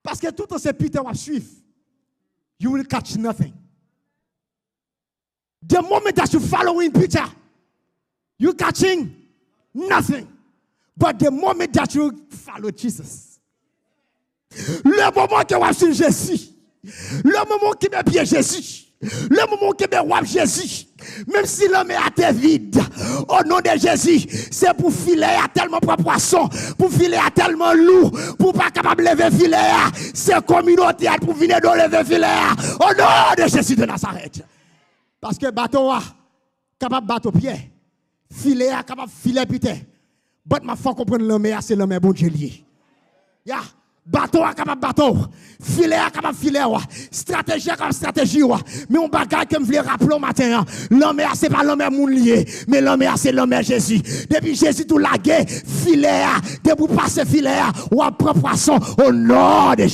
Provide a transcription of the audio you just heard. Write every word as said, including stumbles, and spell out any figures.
Paske toutan se Peter w ap swiv, you will catch nothing. The moment that you following Peter, you catching nothing. But the moment that you follow Jesus, le moman ke w ap swiv Jezi, le moman w kenbe pye Jezi, le moman w kenbe wòb Jezi, menm si lanmè a te vid, o non de Jezi, se pou filè a tèlman pran pwason, pou filè a tèlman lou, pou w pa kapab leve filè a, se kominote a pou vin ede w leve filè a, o non de Jezi de Nazarèt. Paske bato a kapab bato Pyè, filè a kapab filè Pitè. But m ap fè w konprann lanmè a se lanmè Bondye l ye. Ya, bato a kapab bato w, filè a kapab filè w, estrateji a kapab estrateji w. Men yon bagay ke m vle raple w maten an, lanmè a se pa lanmè moun li ye, men lanmè a se lanmè Jezi. Depi Jezi tou lage filè a, depi w pase filè a, w ap pran pwason o non de Jezi.